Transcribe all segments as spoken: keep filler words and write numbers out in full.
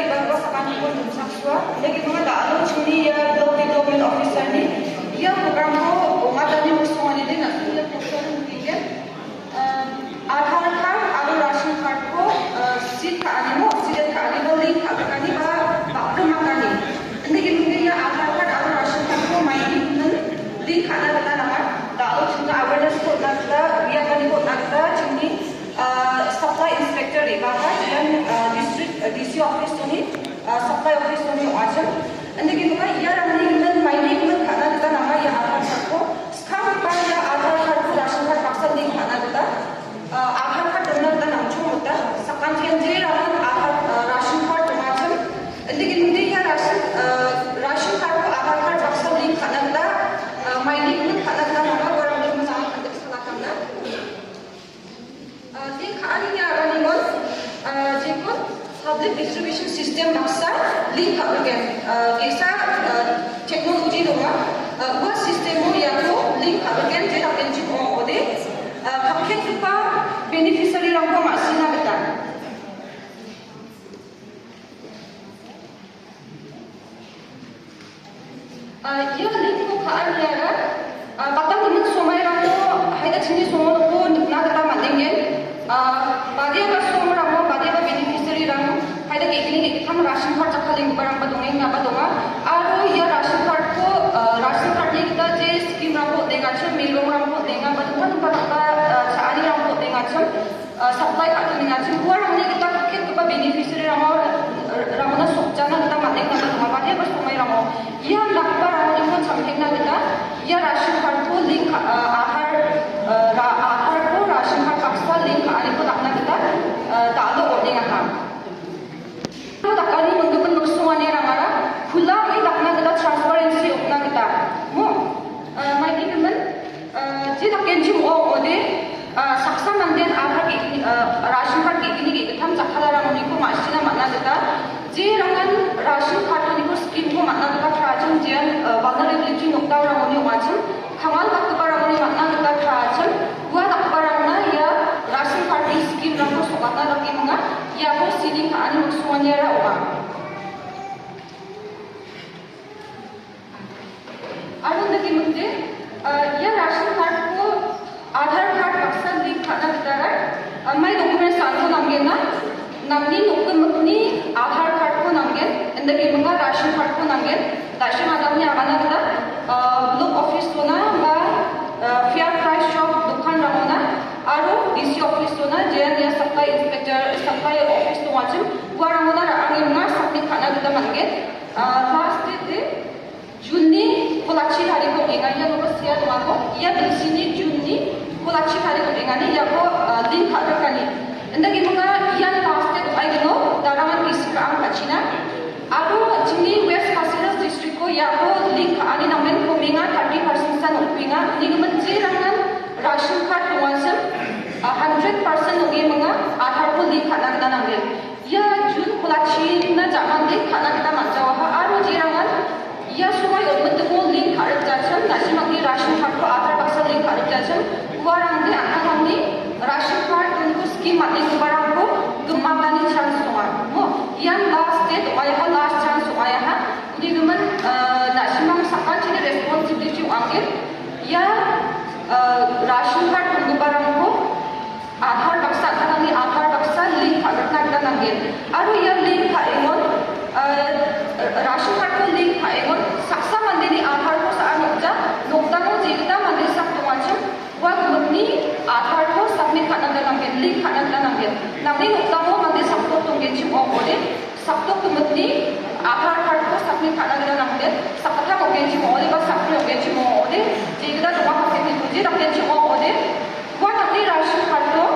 Bapak sakantikon dongsaksua, indake donga da·alo chingni ia Block Development Officer-ni ia program-ko ong·atani miksonganide na·songni ia poster-o nikenggen. Aadhaar card aro ration card-ko, eh, seed ka·animo, seeded ka·animo link ka·rikani ba bakrimakani. Indake donga ia Aadhaar card aro ration card-ko maini gimin link ka·na gita nanga. Da·alo chingna awareness-ko on·na gita, uiakaniko on·na gita chingni ah, Supply Inspector re·baa ian, ah, District, ah, D C Office-oni, ah, Supply Office-oni ong·achim. Indake donga iarangni gimin, maini gimin ka·na gita nanga ia Aadhaar card-ko. Skanggipa ia Aadhaar card-ko ration card baksa link ka·na gita, ah, Aadhaar card dona gita nangchong gita. Sakantian jerangan Aadhaar, ah, ration card dongachim. Indake donga ia ration, ah, ration card-ko Aadhaar card baksa link ka·na gita, ah, maini gimin ka·na gita nanga uarangni gimin anga kandiksa lakamna. Ah, link ka·anini aganimon, ah, jekon public distribution system baksa link ka·rigen. Ah, ge·sa, ah, technology donga. Ah, ua system-o iako link ka·rigen, je dakenchim ong·ode, ah, kaketgipa beneficiary-rangko ma·sina gita. Ah, ia link-ko ka·aniara, ah, bakang gimin somairango haida chingni songonoko nikna gita man·engen. Ah, badiaba songrango, badiaba beneficiary-rang haida ge·gni ge·gittam ration card jakkalenggiparangba dongengaba donga. Aro ia ration card-ko, ah, ration card-ni gita je scheme-rangko on·engachim, merongrangko on·enga, ba dingtang dingtang dake, ah, cha·anirangko on·engachim. Ah, supply ka·dongengachim uarangni gita kaketgipa beneficiary-rango, rangona sokjana gita man·enga, badiaba somairango ian dakgiparangoni kon samtengna gita ia ration card-ko link ka-, ah, Aadhaar, ah, ra-, Aadhaar-ko ration card baksa link ka·aniko dakna gita, ah, da·alo on·engaha. Dakani minggimin miksonganirangara kula ong·e dakna gita transparency ong·na gita. Mo, ah, maini gimin, ah, je dakenchim ong·ode, ah, saksa mandean Aadhaar ge-, ah, ration card ge·gni ge·gittam jakkalrangoniko ma·sina man·na gita, jerangan ration card-oniko scheme-ko man·na gita krachim jean, ah, vulnerability nokdangrangoni ong·achim. Kangal dakgiparangoni man·na gita krachim, ua dakgiparangna ia ration card-ni scheme-rangko sokatna dakemenga, iako seeding ka·ani miksonganiara ong·a. Aro indake mingde, ah, ia ration card-ko Aadhaar card baksa link ka·na gitara, ah, mai documents-rangko nanggenna. Nangni nokgimikni Aadhaar card-ko nanggen, indake gimin ration card-ko nanggen, da·sim adamni agana gita, ah, block office-ona ba, ah, fair price shop dokanrangona aro D C office-ona, jean ia supply inspector, supply office dongachim, uarangona ra·angengna submit ka·na gita man·gen. Ah, last date de June-ni kolachi tarik ong·enga, ianoba sea dongako. Ia bilsini June-ni kolachi tarik ong·engani iako, ah, link ka·rikani. Indake gimin ian last date ong·aigino, darangan gisik ra·ang ka·china. Aro chingni West Khasi Hills District-o iako link ka·ani namen komenga thirty percent-san ong·kuenga. Uni gimin jerangan ration card dongachim, ah, hundred percent ong·emenga Aadhaar-ko link ka·na gita nanggen. Ia June kolachina ja·mande ka·na gita man·jawaha aro jerangan ia somai on·mitimo link ka·rikjachim, na·simangni ration card-ko Aadhaar baksa link ka·rikjachim, uarangde an·tangtangni ration card-oniko scheme man·enggiparangko gimatani chance donga. Mo, ian last date ong·aiaha, last chance ong·aiaha. Uni gimin, eh, na·simang sakanchini responsibility ong·angen. Ia, eh, ration card donggiparangko Aadhaar baksa, an·tangtangni Aadhaar baksa link ka·rikna gita nanggen. Aro ia link ka·engon, eh, ration card-ko link ka·engon, saksa mandeni Aadhaar-ko sa·a nokja, nokdango jegita mande sak dongachim, ua gimikni Aadhaar-ko submit ka·na gita nanggen, link ka·na gita nanggen. Nangni nokdango mande sakdok donggenchim ong·ode, sakdok gimikni Aadhaar card-ko submit ka·na gita nanggen, sakgittam ong·genchim ong·ode ba sakbri ong·genchim ong·ode, jegita donga paket-ni kuji dakenchim ong·ode, ua nangni ration card-o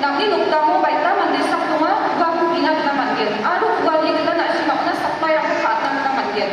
nangni nokdango baita mande sak donga, uako bina gita man·gen, aro uani gita na·simangna saplairangko ka·atna gita man·gen.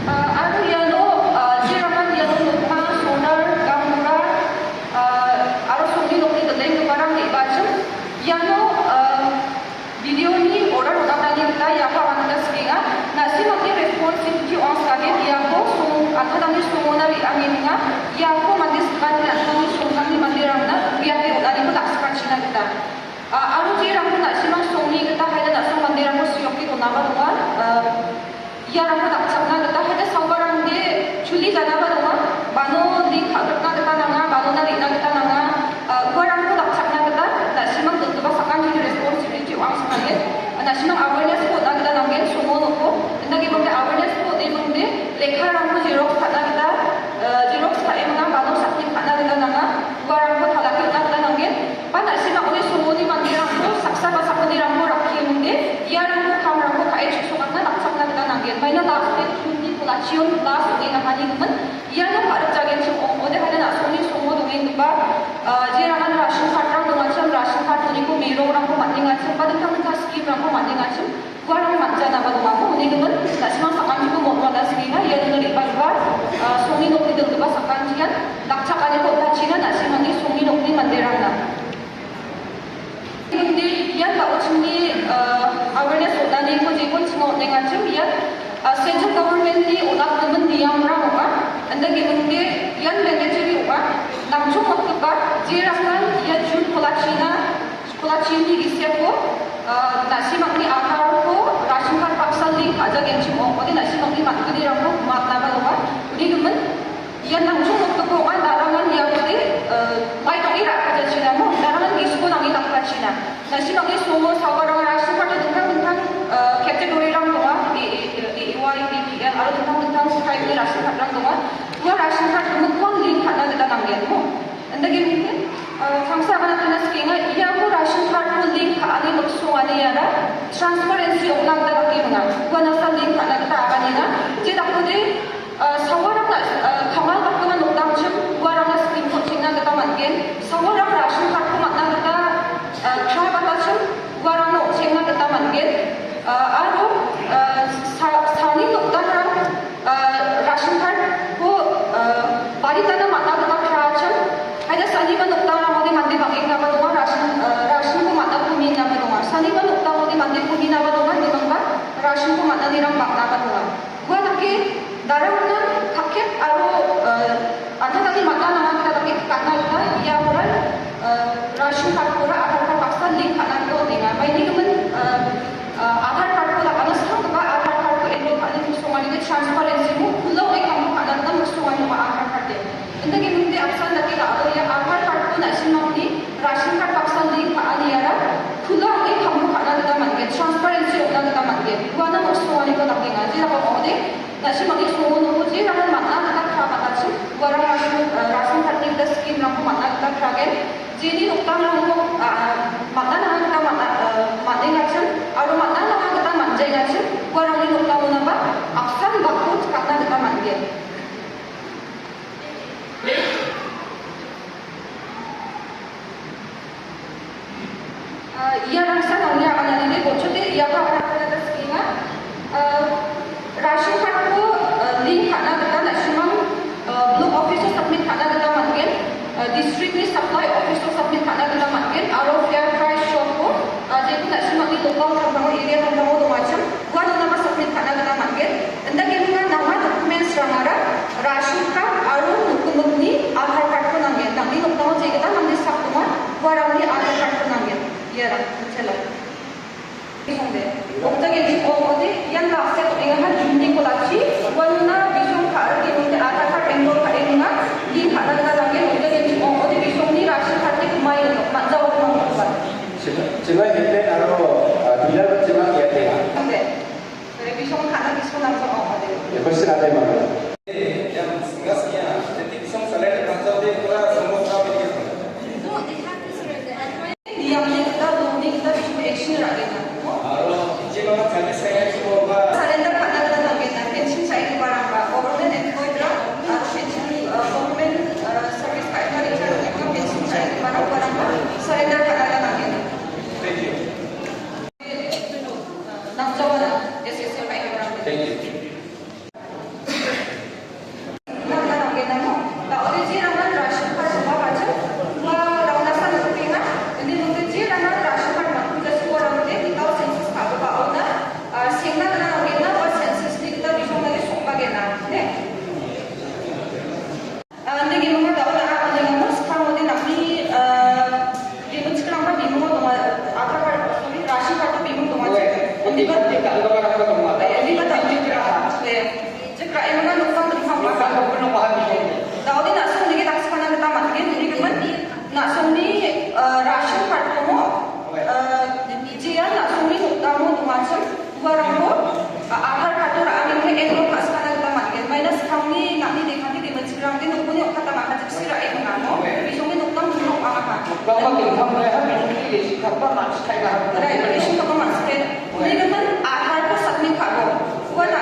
Ah, aro iano, ah, jerangan iano nokma, solar, gaonbura, ah, aro songni nokni dilenggiparang re·bachim. Iano, ah, video-ni order on·atani gita iako anga gita sikenga. Na·simangni responsibility ong·a sikagen iako song, an·tangtangni songona re·angenga. Iako mande sakgni an·tangni songtangni manderangna uiate on·aniko daksikachina gita. Ah, aro je Iarangko dakchakna gita haida sawarangde chuli janaba donga, bano link ka·gitna gita nanga, banona re·na gita nanga, ah, uarangko dakchakna gita na·simang donggipa sakantiode responsibility ong·a sakangen. Na·simang awareness-ko on·na gita nanggen, songo noko. Indake bangde awareness-ko on·e bangde lekkarangko xerox ka·na gita, ah, xerox ka·e manga, bano submit ka·na gita nanga, uarangko talake on·na gita nanggen. Ba na·simang uni songoni manderangko saksa ba sakgnirangko rakkiengonde iarangko kamrangko ka·e chu·sokatna dakchakna gita nanggen. Maina last date June-ni kolachion last ong·engahani gimin iano ka·rikjagenchim ong·ode haida na·songni songo dongenggipa, ah, jerangan ration card-rang dongachim, ration card-oniko merongrangko man·engachim ba dingtang dingtang scheme-rangko man·engachim. Uarang man·janaba dongamo uni gimin, na·simang sakantiko motmana sikenga, ian uni re·bagipa, ah, songni nokni dilgipa sakantian dakchakaniko on·tachina na·simangni songni nokni manderangna. Indi ian ba·ochimni, ah, awareness on·aniko jekon chinga on·engachim ian, ah, central government-ni on·atgimin niamrang ong·a. Indake inde ian mandatory ong·a. Nangchongmotgipa jerangan ia June kolachina Kolachini giseko, ah, na·simangni Aadhaar-ko ration card baksa link ka·jagenchim ong·ode na·simangni man·gnirangko matnaba donga. Uni gimin, ian nangchongmotgipa ong·a, narangan iakode, ah, maidong·e ra·kajachina mo, narangan gisiko nange dakbachina. Na·simangni songo sawarang ration card-o dingtang dingtang, ah, category-rang donga, A A, A A Y, B P L, aro dingtang dingtang stripe-ni ration card-rang donga. Ua ration card gimikkon link ka·na gita nanggen mo. Indake mungkin, eh, tangsa agana tangna sikenga, iako ration card-ko link ka·ani miksongani iara transparency ong·na gita dake minga. Ua nasa link ka·na gita aganenga. Je dakode, eh, sawarangna, eh, kamal bakgipa nokdangchim uarangna screenshot cheng·na gita man·gen. Sawarang ration card-ko man·na gita, eh, krabatachim uarangna ong·chengna gita man·gen. Eh, aro, eh, sa-, sani nokdangrang Ah, ration card-ko, ah, baritana man·na gita krachim. Haida saniba nokdangrangode mande bang·engaba donga, ration, ah, ration-ko man·na kominaba donga. Saniba nokdangode mande kominaba donga, indimangba ration-ko man·anirang bang·naba donga. Ua dake darangna kak·ket aro, ah, an·tangtangni man·na nanga gita dake gana gita ia oran, ah, ration card-kora Aadhaar card baksa link ka·na gita on·enga. Maini gimin, ah, Ah, Aadhaar card-ko dakana skanggipa Aadhaar card-ko enroll ka·ani miksonganide transparency-mo, kulang e kamko ka·na gita miksonganioba Aadhaar card-de. Indake mingde apsan dake la·ado ia Aadhaar card-ko na·simangni ration card baksa link ka·aniara kulang e kamko ka·na gita man·gen, transparency ong·na gita man·gen. Uana miksonganiko dakenga, jerangan ong·ode, na·simangni songo noko jerangan man·na gita krabatachim, uarang ration, ah, ration card-ni gita scheme-rangko man·na gita kragen. Jeni nokdangrango, ah, man·na nanga gita man·a, ah, man·engachim, aro man·na nanga gita man·jaengachim, uarangni nokdangonaba apsan bakko tikatna gita man·gen. Ah, ia rangsan ong·e agananide bochode iaba aganatna gita sikenga. Ah, ration card-ko, ah, link ka·na gita na·simang, ah, block office-o submit ka·na gita man·gen. Ah, district-ni supply office-o submit ka·na gita man·gen. Aro fair price shop-o, ah, jeku na·simangni local tangtango, area tangtango dongachim, uanonaba submit ka·na gita man·gen. Indake nanga documents-rangara ration card aro nokgimikni Aadhaar card-ko nanggen. Nangni nokdango jegita mande sak donga, uarangni Aadhaar card-ko nanggen. Iarang, mitela. Bisongde. Okta genchim ong·ode, ian baksa ong·engaha June-ni kolachi, uanona bisong ka·rike mingde Aadhaar card enroll ka·enga, link ka·na gita nanggen, okta genchim ong·ode, bisongni ration card-ni gimai ino, man·jaode mangkoba. Chima, chima hete aro, ah, dealer ba chima ia tenga. Bisong ka·na bisong nangso ong·ode. Ya, question ada yang mana? Yang singa singa, jadi bisong salai dan manjau de pura semua kami. No, they have to surrender. Niyamni gita, loni gita, bisu action ra·genga. Aro, jemanga service kaya chimo ba. Surrender ka·na gita nanggenna, pension cha·e giparangba, government employed-rang, aro pension, uh, government, uh, service ka·e giparangba, pension cha·e giparangba, surrender ka·na gita nanggenna. Thank you. Nangjawana, S S F ka·e giparangba. Thank you. Uarangko, a-, Aadhaar card-o ra·angengna enrol ka·sikana gita man·gen. Maina skangni nang·ni dekade demanchikrangde nokoni okkata makajiksi ra·e gnang. Bisongni nokdang dongna ong·angaha. Nokdangba dingtang ong·aiha, bisongni lesikaba ma·sikaengaha. Right, lesikaba ma·sikaenga. Uni gimin Aadhaar-ko submit ka·bo. Uana